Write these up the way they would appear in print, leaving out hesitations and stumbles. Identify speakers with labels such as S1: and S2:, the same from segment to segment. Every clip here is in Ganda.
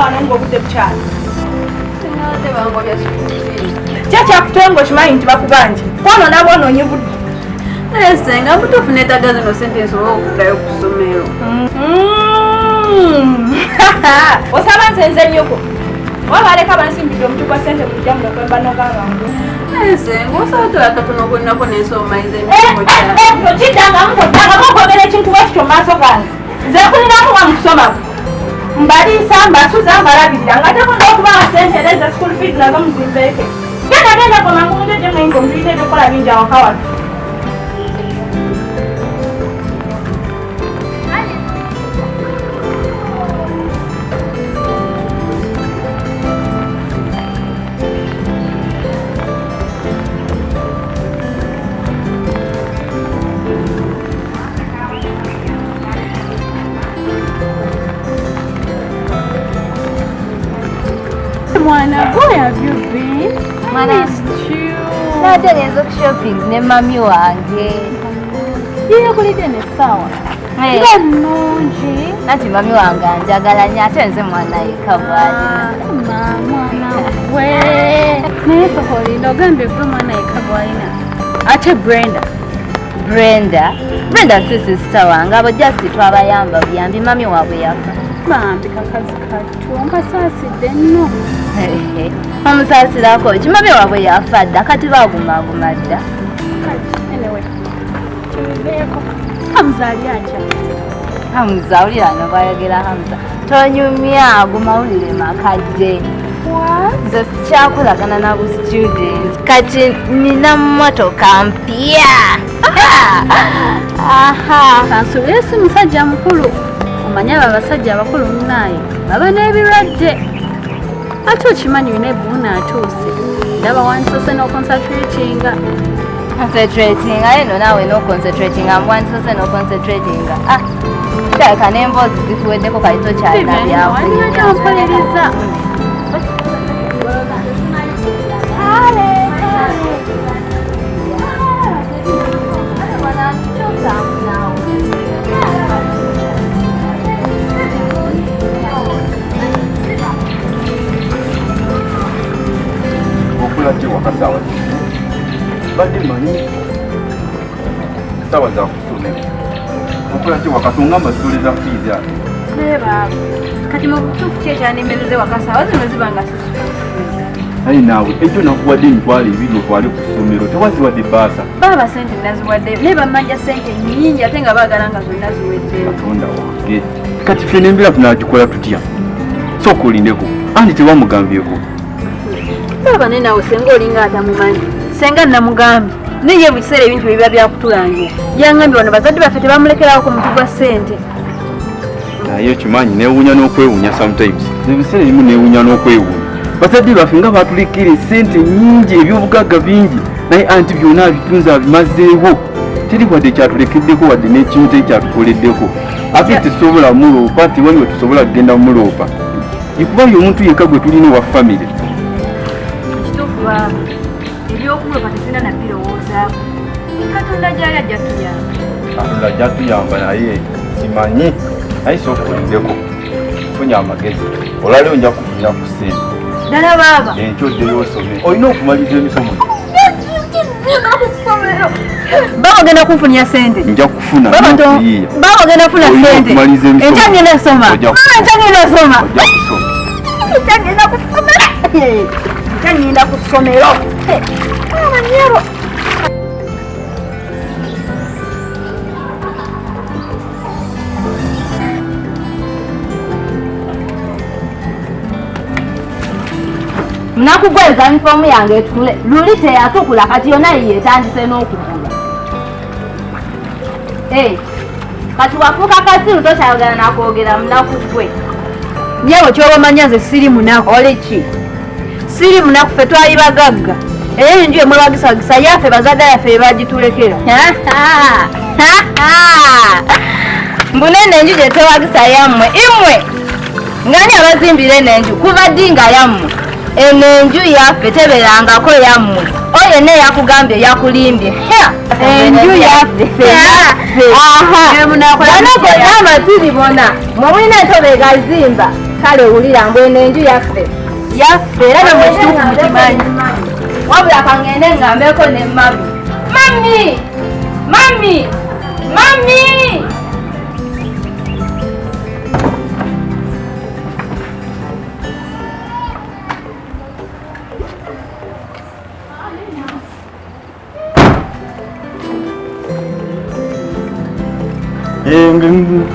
S1: wano ng'obudde bukyali. Kyakyakutonga okimanyi nti bakubanja kwonoona bwonoonyi budde.
S2: Naye senga mutuufu neetaaga zino sente nsobole okuddayo ku ssomero.
S1: Osaba nze nze nnyoko oba baleka bansimbidde omuti gwa sente mujja muno kwemba nogamba
S2: Naye senga osaba tola katono kwenako nensomaiza emirimu gyange.
S1: Tokiddangamu toddangamu okwogera ekintu bwekityo mu maaso gange. Nze nkuliramu wa mu kusoma mbaliisa mbasuza mbalabirira nga tekunda okubawa sente era eza school fees nazo muzimpeeke. Genda genda gwe mangu mujje gye muyinga omutulina ebyokukola bingi awaka wano.
S2: Mwana, where have you been?
S3: Mwana.
S2: I missed you.
S3: Nate ngenze ku shopping ne mami wange.
S2: Yeekulidde n'essaawa.
S3: Eh.
S2: Nga nnungi.
S3: Anti mami wange anjagala nnyo ate nze mwana yekka bw'alina.
S2: Ma, mwana we. Naye sooka olinda ogambye gwe mwana yekka gw'alina. Ate Brenda.
S3: Brenda, Brenda si sister wange, abo just twabayamba buyambi mami waabwe yafa.
S2: Bambi kakazi kattu onkasaasidde nno.
S3: Omusaasirako ki mami waabwe yafa dda kati bagumaaguma dda.
S2: Kale, anyway. Tubiveeko. Hamza ali atya?
S3: Hamza awulira no bw'ayogera Hamza. Tonyumya gumawulire makadde. Nze sikyakolagana na bu student. Kati nina mmotoka mpya. Aha.
S2: Kansuubire si musajja mukulu. Omanyi abo abasajja abakulu munnaaye baba n'ebirwadde. Ate okimanyi olina ebbuuna atuuse. Ndaba wandisoose n'oconcentratinga.
S3: Concentrating aye no naawe no concentrating amwandisose no concentrating. Ah, kirabika n'emboozi zikuweddeko kati tokyalina
S2: Wandibadde ompuliriza.
S4: Okula ki waka saawa ki? Badde mmanyi saawa za kusomero. Okula ki waka tongamba sitole za fees ate.
S2: Naye baaba, kati mu butuufu ki ekyandimmezeze waka saawa zino ziba nga si school fees?
S4: Naye naawe ekyo nakuwadde 20,000 otwale ku ssomero tewaziwadde bbaasa.
S2: Baaba sente naziwaddeyo naye bammanja sente nnyingi ate nga baagala nga zonna ziweddeyo.
S4: Katonda wange kati ffe n'embeera tunagikola tutya? Sooka olindeko anti tewamugambyeko.
S2: Baaba naye naawe senga olinga atamumanyi. Senga namugambye naye ye buli kiseera ebintu bye biba byakutulangira. Yangambye wano bazadde baffe tebamulekerawo ku muti gwa ssente.
S4: Naye okimanyi neewuunya n'okwewuunya sometimes. Ebiseera ebimu neewuunya n'okwewuunya. Bazadde baffe nga baatulekera essente nnyingi ebyobugagga bingi naye anti byonna abitunze abimazeewo. Teri wadde kyatulekeddeko wadde n'ekimu teri kyatukoleddeko. Ate tetusobola muloopa tewali we tusobola kugenda muloopa. Kuba ye omuntu yekka gwe tulina owa famire.
S2: Kituufu baaba, ebyokuloopa tetulina na birowoozaako. Katonda gy'ali ajja tuyamba.
S4: Katonda ajja tuyamba naye simanyi naye sooka olindeko funye amagezi olwaleero nja kufunira ku ssente.
S2: Ddala baaba.
S4: Enkya oddeyo osome olina okumaliriza emisomo.
S2: Baaba ogenda kunfunira ssente.
S4: Nja kufuna
S2: Baaba
S4: n'okuyiiya.
S2: Baaba ogenda kufuna
S4: Olina
S2: ssente.
S4: okumaliriza emisomo.
S2: Enkya ngenda kusoma.
S4: Ojja
S2: Baaba enkya ngenda kusoma.
S4: Ojja kusoma.
S2: Enkya ngenda kusoma. Enkya ngenda ku ssomero. Baaba nnyabo.
S3: Nakugweza uniform yange etukule luli teyatukula kati yonna yetandise n'okugula. Kati wafuuka kasiru tokyayogera nakwogera munaku gwe.
S2: Nnyabo ky'oba omanya nze siri munaku.
S3: Oli ki?
S2: Siri munaku ffe twali bagagga. Era enju emwewagisagisa yaffe bazadde yaffe be bagitulekera.
S3: Mbunene enju gye twewagisa yammwe imwe ngani abazimbira eno enju kuva ddi nga yammwe? Eno enju yaffe tebeerangako yammwe. Oyo yenna eyakugambye yakulimbye.
S2: Enju yaffe.
S3: Aha.
S2: Naye munaakola
S3: Bano
S2: mutya?
S3: gonna amatiri bona mwe mulina entobo egazimba. Kale wulira mbwene enju yaffe. Yaffe era namwe kituufu mukimanyi. Wabula kangende ngambeko ne mami. Mami! Mami! Mami!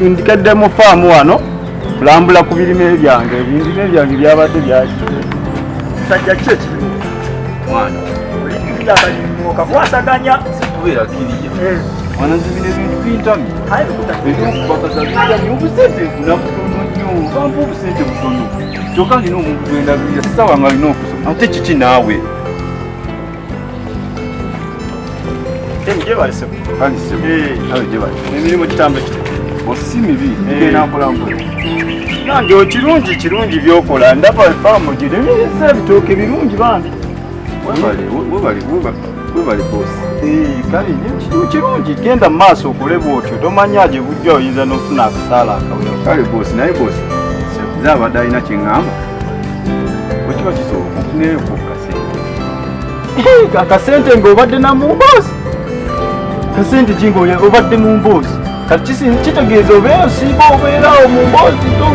S5: Ndikadde mu faamu wano kulambula ku birime byange, ebirime byange byabadde byaki. Sajja ki ekirimu?
S4: Mwana.
S5: Olina abalimi okakwasaganya.
S4: Sikubeera kiriya. Mwana nze bino ebintu bintamye. Ebyokubakaza bintamye, obusente nfuna butono nnyo, bampa obusente butono. Kyokka nina omuntu gwe ndabirira, sisaba nga alina okusoma. Ate kiki naawe?
S5: Gyebale ssebo.
S4: Kale ssebo. Kale gyebale.
S5: Emirimu gitambula kitya?
S4: Si mibi, ngenda mpola mpola.
S5: Nange kirungi kirungi by'okola, ndaba efaamu giremesa ebitooke birungi bambi.
S4: Webale, webale, webale boss.
S5: Kale kirungi genda mu maaso okole bw'otyo, tomanya gye bujja oyinza n'ofuna akasaala akawera.
S4: Kale boss, naye boss, nze abadde alina kye ŋŋamba. Bwe kiba kisoboka nfuneyo ku kasente.
S5: Akasente ng'obadde na mu mboozi? Kasente ki ng'obadde mu mboozi? Kati kitegeeza obeera osiiba obeerawo mu mboozi to.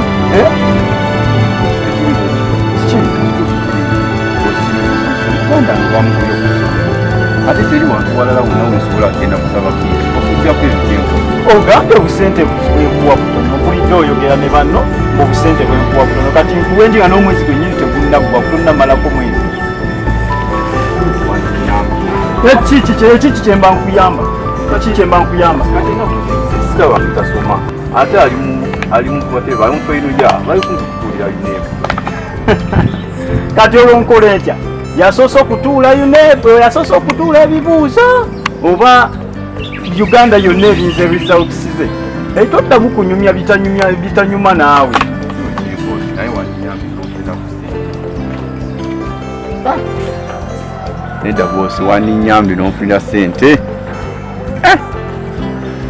S4: Ate teri wantu walala wonna wensobola kugenda kusaba fiizi okuggyako ebyo bye nkola.
S5: Ogambye obusente bwenkuwa butono, mpulidde oyogera ne banno obusente bwenkuwa butono. Kati nkuwe ndi nga n'omwezi gwennyini tegunnaggwa, tonnamalako mwezi. Kiki kye mba nkuyamba? Kiki kye mba nkuyamba?
S4: Kati ennaku zino sisaba tasoma ate ali mu kubateba ali mu fayiro ya bali kunkutuulira UNEB.
S5: Kati olwo nkola ntya? Yasoose okutuula UNEB, yasoose okutuula ebibuuzo oba Uganda yonna erinze results ze. Toddamu kunyumya bitanyuma naawe.
S4: Naye wandinyambye n'okugenda ku ssente. Nedda boss, wandinyambye n'onfunira ssente.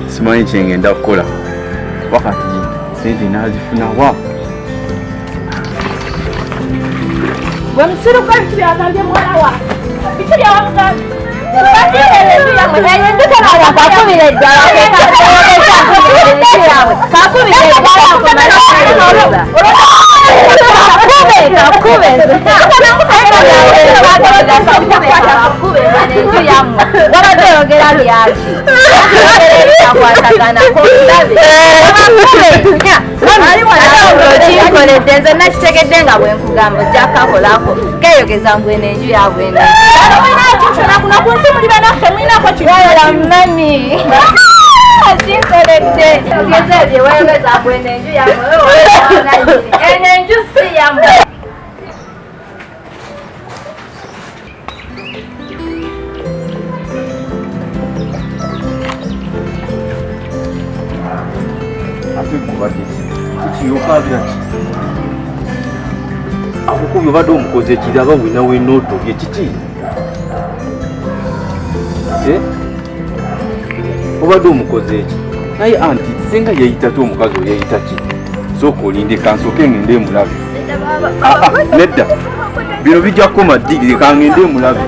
S4: Simanyi kye ngenda kukola. Wakati ssente naazifuna wa?
S1: Gwe musiruka biki byagambye muwala wange? Biki byawamugambye?
S3: Kakubira eddala. Kakubira eddala. Kakube. Kakube. Enju yammwe. Wabadde oyogera byaki? Ebitakwatagana kondabe. Okinkoledde nze nakitegedde nga bwe nkugamba ojja kukakolako. Keeyogeza mbu eno enju yaabwe eno.
S1: Ku nsi muli bannaffe mulinako
S3: Wabula mami. Kinkoledde. Ogeza ebyo weeyogeza mbu eno enju yammwe. Eno enju si yammwe.
S4: Ate kubadde ki? Kiki ki? Akukubi obadde omukozi ekiraba wena wena otobye kiki? Obadde omukozi eki? Naye anti singa yeeyita ki omukazi oyo yeeyita ki? Sooka olinde kansooke ngende emulabe. Nedda. Bino bijja kukoma ddi leka ngende emulabe.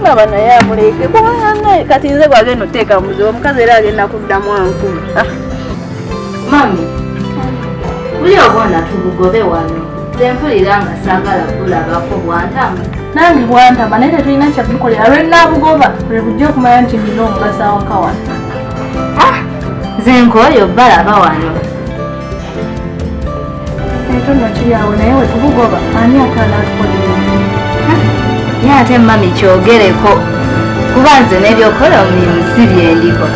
S1: Baba naye amuleke kubanga kati nze gwagenda oteeka muzibu omukazi era agenda kuddamu ankulu.
S3: Mami, buli obwana tubugobe wano. Nze mpulira nga saagala kulabako bwantama.
S1: Nange bwantama naye tetulina kyakukolera lwe nnaabugoba lwe bujja okumanya nti nnina omugaso awaka wano.
S3: Nze nkooye obbalaba wano.
S1: Ekyo nno kiri awo naye we tubugoba ani ate anaatukolera?
S3: Naye ate mami kyogereko kuba nze n'ebyokukola omulimu si bye ndiko.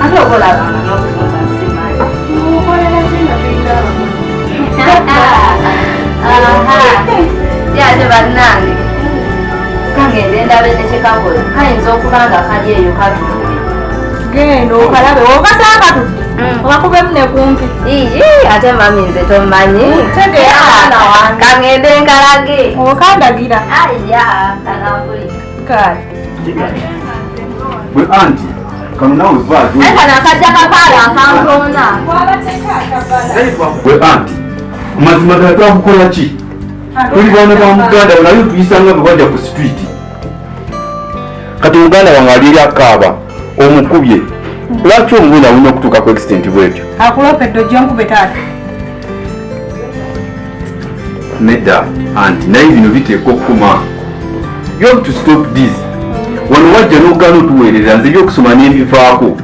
S3: Ate okolabanga n'okufumba simanyi.
S1: Okolera ki nga tulina abakozi?
S3: Ye ate bannange kangende ndabe ne kye kakola kayinza okuba nga kali eyo katudde.
S1: Genda okalabe okasanga katudde obakubemu ne kumpi.
S3: Ate mami nze tomanyi.
S1: Tegeera mwana wange.
S3: Kangende nkalage.
S1: Okandagira.
S3: Aya kalambuli.
S1: Kale.
S4: Gwe anti kano naawe vaajo.
S3: Kano akajja kapaala akantoona.
S4: Gwe anti mazima ddala twakukola ki? Tuli baana ba muganda naye otuyisa nga bwe bajja ku street. Kati muganda wange ali eri akaaba omukubye. Lwaki omubonyabonya okutuuka ku extent bwetyo?
S1: Akulopedde ojja nkube taata.
S4: Nedda anti naye bino biteekwa okukoma. You have to stop this. Wano wajja n'ogaana otuweerera nze ebyokusoma n'embivaako.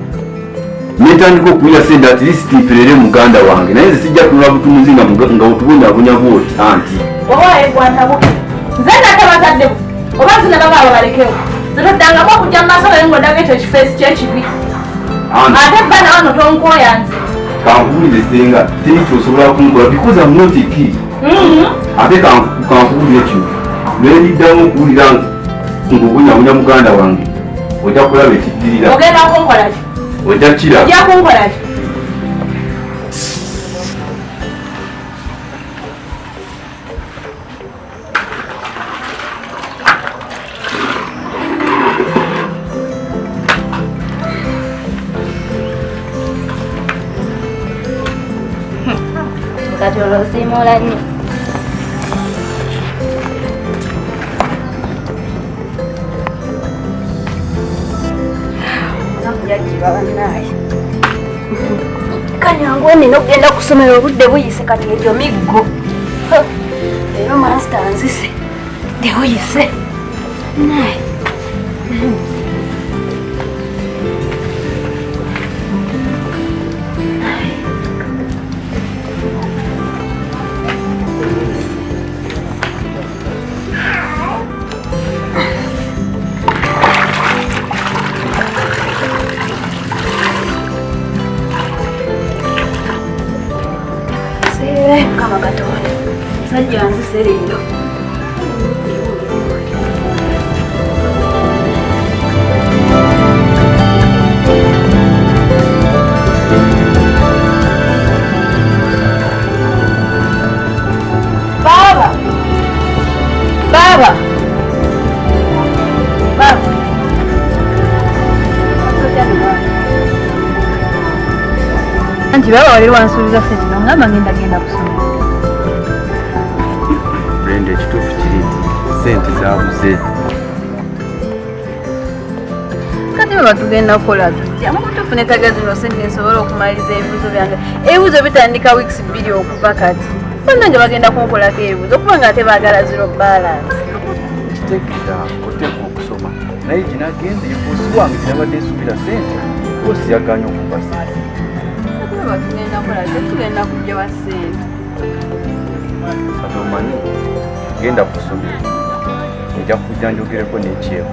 S4: Netandika okuwulira sente at least mperere muganda wange naye nze sijja tunula butunuzi nga otubonyabonya bwoti anti.
S1: Oba egwantabuke. Nze nate bazadde bo oba nze nababa abo balekewo. Nze toddangamu okujja mu maaso gange ng'ondaga ekyo ekifeesi ky'ekibi. Ate bba nawe no tonkooya nze.
S4: Kankuwulire senga teri kyosobola kunkola because I'm not a kid. Ate kankuwulire kino lwendiddamu okuwulira ng'obonyabonya muganda wange ojja kulaba ekiddirira.
S1: Ogenda kunkola ki?
S4: Ojja kiraba.
S1: Ojja kunkola ki?
S3: Kati olwo osiimuula nnyo.
S2: Kanyangu nina okugenda ku ssomero obudde buyise kati egyo miggo. Leero maasita nzise tebuyise. Naye. Mukama Katonda, musajja nzise leero.
S1: Baba! Baba! Baba!
S2: Anti baba wali wansuubiza ssente n'ongamba ngenda genda kusoma.
S4: Brenda ekituufu kiri nti ssente zaabuze.
S2: Kati baba tugenda kukola tutya? Mu butuufu neetaaga zino ssente nsobole okumaliriza ebibuuzo byange. Ebibuuzo bitandika weeks 2 okuva kati. Bannange bagenda kunkolako ebibuuzo kubanga ate baagala zero balance.
S4: Kitegeera oteekwa okusoma naye ginagenze ye boosi wange gy'abadde nsuubira ssente boosi yagaanye okumpa ssente.
S2: Kati baba tugenda kukola tutya? Tugenda kuggya wa ssente.
S4: Kati omanyi genda ku ssomero nja kujja njogereko n'ekyewo.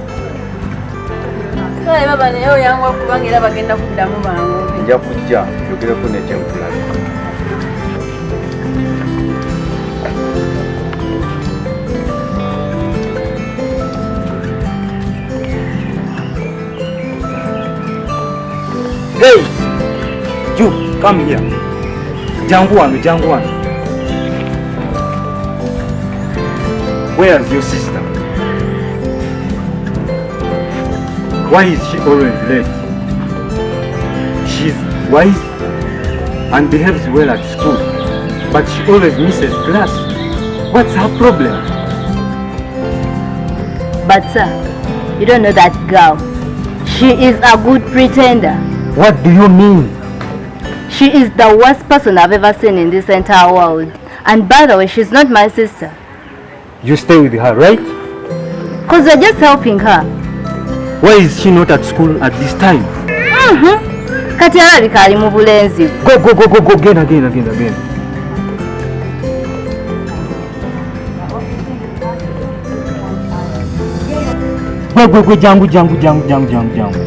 S2: Kale baba naye oyanguwa kubanga era bagenda kuddamu mangu.
S4: Nja kujja njogereko n'ekyewo tulabe.
S6: Hey! You, come here. Jangu wano, jangu wano. Where is your sister? Why is she always late? She's wise and behaves well at school, but she always misses class. What's her problem?
S3: But sir, you don't know that girl. She is a good pretender.
S6: What do you mean?
S3: She is the worst person I've ever seen in this entire world. And by the way, she's not my sister.
S6: You stay with her, right?
S3: Because we're just helping her.
S6: Why is she not at school at this time?
S3: Kati alabika ali mu bulenzi.
S6: Go, go, go, go, go, genda, genda, genda, genda. Go, go, go, jangu, jangu, jangu, jangu, jangu, jangu.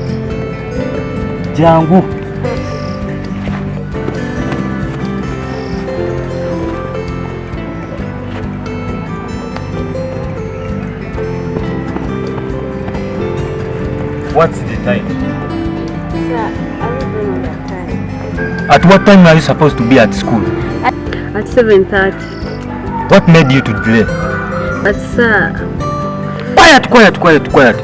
S6: Jangu. What's the time?
S2: Sir, I don't know that time.
S6: At what time are you supposed to be at school?
S2: At 7:30.
S6: What made you to delay?
S2: But sir...
S6: Quiet, quiet, quiet, quiet.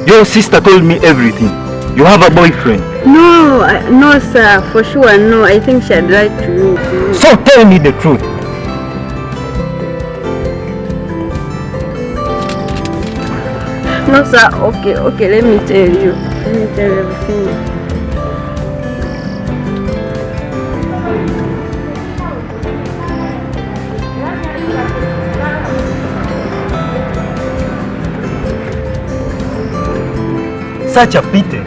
S6: Your sister told me everything. You have a boyfriend.
S2: No, no sir, for sure no. I think she had lied to you.
S6: So tell me the truth.
S2: No sir, okay, okay, let me tell you. Let me tell you everything.
S6: Such a pity.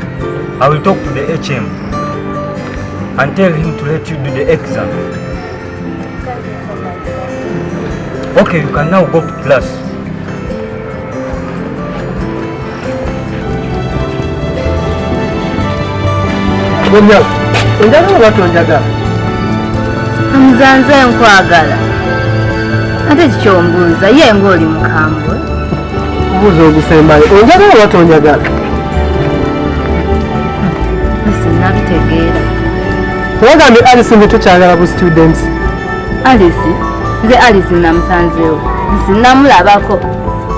S6: I will talk to the HM and tell him to let you do the exam. Okay, you can now go to class.
S3: Nze nkwagala. Ate kikyombuuza ye ng'oli mukambwe.
S7: Mbuuza ogusembayo. Onjagala oba tonjagala?
S3: Sinabitegeera.
S7: Tewagambye Alice nti tokyagala bu students.
S3: Alice? Nze Alice namusanzeewo. Sinamulabako.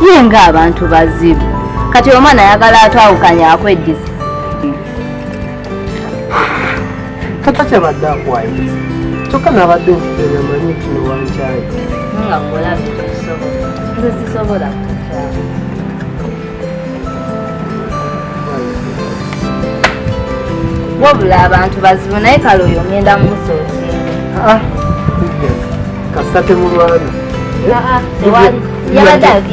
S3: Ye ng'abantu bazibu. Kati omwana ayagala atwawukanye akweddiza.
S7: Tata kyabadde akuwayiriza. Kyokka nabadde nfudde manyi nti wankyaye.
S3: Nga bw'olabye tosobola. Nze sisobola kukyawa. Wabula abantu bazibu naye kale oyo ngenda mumusootinga.
S7: Kasita temulwana.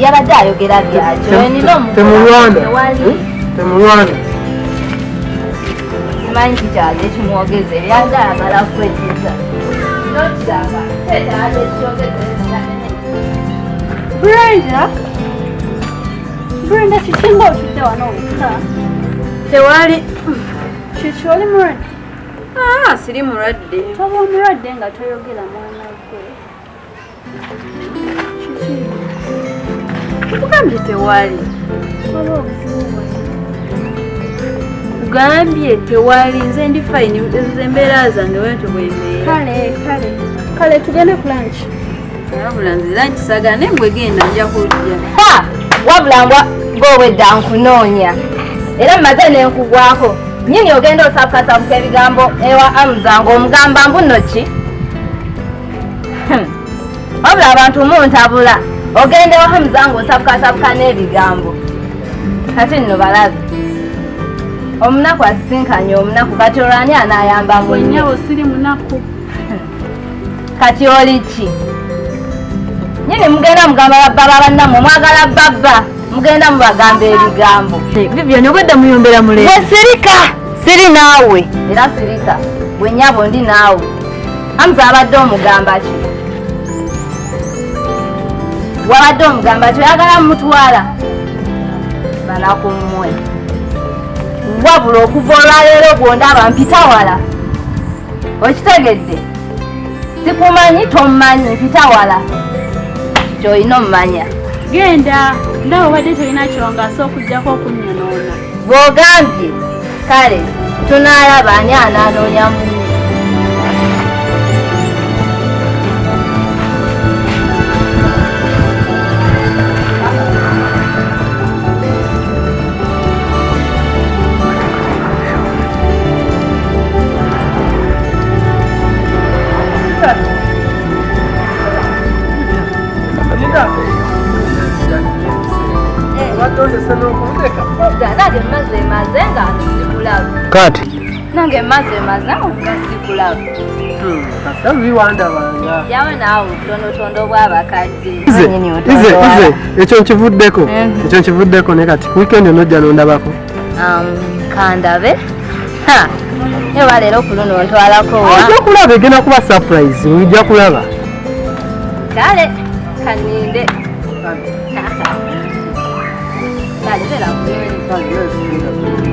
S3: Yabadde ayogera byakyo.
S7: Temulwana. Temulwana.
S3: Simanyi kikyali ekimwogeza ebyadde ayagala kwejjusa. Nokiraba tekyali ekyogeza.
S1: Brenda? Brenda kiki ng'otudde wano wekka?
S2: Tewali.
S1: Kiki oli mulwadde?
S2: Ah, siri mulwadde.
S1: Toba omulwadde nga toyogera mwana gwe. Kiki?
S2: Nkugambye tewali.
S1: Waliwo obuzibu bwonna?
S2: Nkugambye tewali, nze ndi fine, ezo embeera zange bwentyo bwe mbeera.
S1: Kale, kale. Kale tugende ku lunch.
S2: Wabula nze lunch saagala naye mbwe genda nja kujja.
S3: Ha! Wabula mbwa ng'obwedda nkunoonya. Era mmaze ne nkugwako. Nnyini ogenda osabukasabuka ebigambo ewa Amuza ng'omugamba mbu nno ki? Wabula abantu muntabula. Ogenda ewa Amuza ng'osabukasabuka n'ebigambo. Kati nno balabe. Omunaku asisinkanye omunaku kati olwo ani anaayamba munne?
S1: Nnyabo siri munaku.
S3: Kati oli ki? Nnyini mugenda mugamba babba bannammwe mwagala babba. Mugenda mubagamba ebigambo.
S2: Vivian obwedda muyombera mulenzi.
S3: Gwe sirika! Siri naawe. Era sirika. Gwe nnyabo ndi naawe. Amuza abadde omugamba ki? Wabadde omugamba ki? Oyagala mutwala? Banaku mmwe. Wabula okuva olwaleero gw'ondaba mpita wala. Okitegedde? Sikumanyi tommanyi mpita wala. Ky'olina ommanya.
S1: Genda, ndaba obadde tolina kyongaso okuggyako okunnyonoona.
S3: Bw'ogambye, kale tunaalaba ani anaanoonya munne. Nange mmaze maze nga sikulaba.
S7: Kati?
S3: Nange mmaze maze nga sikulaba.
S7: Kasita biwandabanga.
S3: Yawe naawe obutondotondo bw'abakadde.
S7: Ize, ekyo nkivuddeko. Ekyo nkivuddeko naye kati weekend onojja n'ondabako.
S3: Kandabe. Ha! Ewa leero ku luno ntwalako wa.
S7: Ojja kulaba egenda kuba surprise, ojja kulaba.
S3: Kale, kaninde.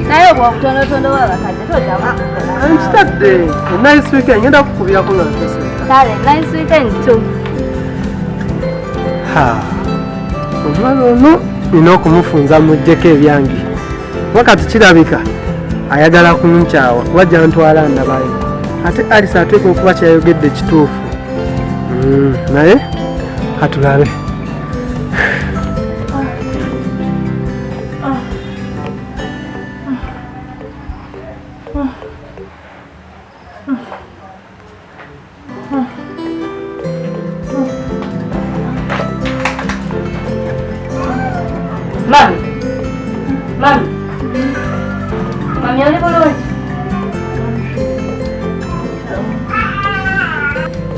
S3: Naye obwo obutondotondo bw'abakadde tojja kukola.
S7: Nkitadde. Nice weekend, ngenda kukubirako nga ntuuse.
S3: Kale, nice weekend too.
S7: Ha! Omwana ono nina okumufunza muggyeko ebyange. Kuba kati kirabika ayagala kunkyawa kuba gy'antwala ndabayo. Ate Alice ateekwa okuba kyeyayogedde kituufu. Naye katulabe.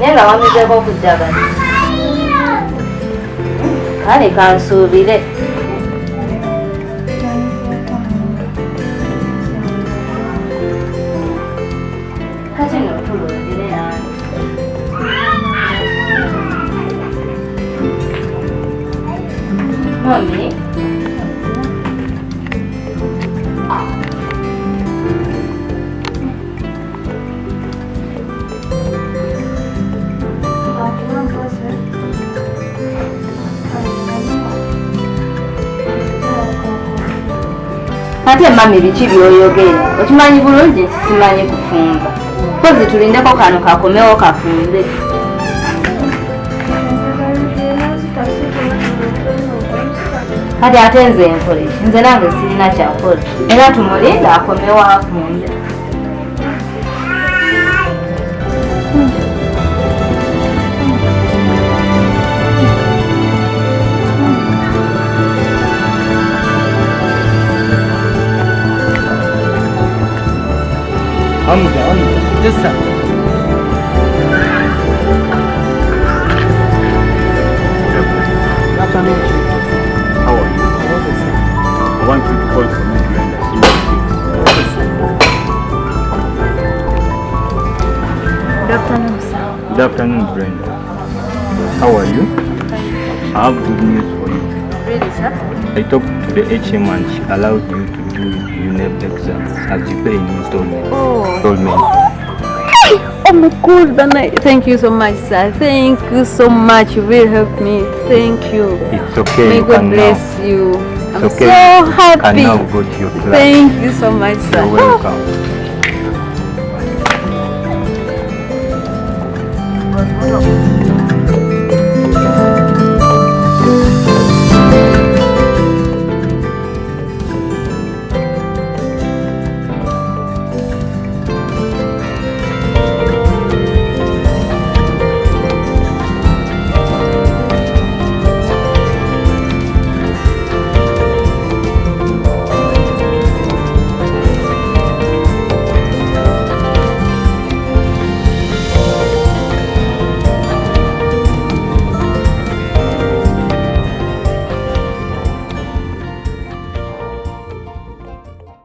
S3: Naye nga wamizeeko okuddagala. Kale kansuubire. Kati nno tulundire nange. Mami. Ate mami biki by'oyogera? Okimanyi bulungi nti simanyi kufumba. Kozi tulindeko kano kakomewo kafumbe. Kati ate nze nkole ki? Nze nange sirina kyakola. Era tumulinde akomewo afumbe.
S6: Hamza, Hamza.
S7: Yes, sir. Good afternoon, Chief.
S6: How are you?
S7: Okay, sir.
S6: I want you to call for me Brenda. See what it is.
S2: Good afternoon, sir.
S6: Good afternoon, Brenda. How are you? I have good news for you.
S2: Really, sir?
S6: I talked to the HM and she allowed you to do UNEP exams as you pay in installment.
S2: Oh.
S6: Installment.
S2: Oh my God, Bana. Thank you so much, sir. Thank you so much. You really helped me. Thank you.
S6: It's okay.
S2: May
S6: you
S2: God
S6: can
S2: bless
S6: now.
S2: you.
S6: It's
S2: I'm
S6: okay.
S2: so
S6: You can
S2: happy.
S6: now go to your class.
S2: Thank you so much, sir.
S6: You're welcome.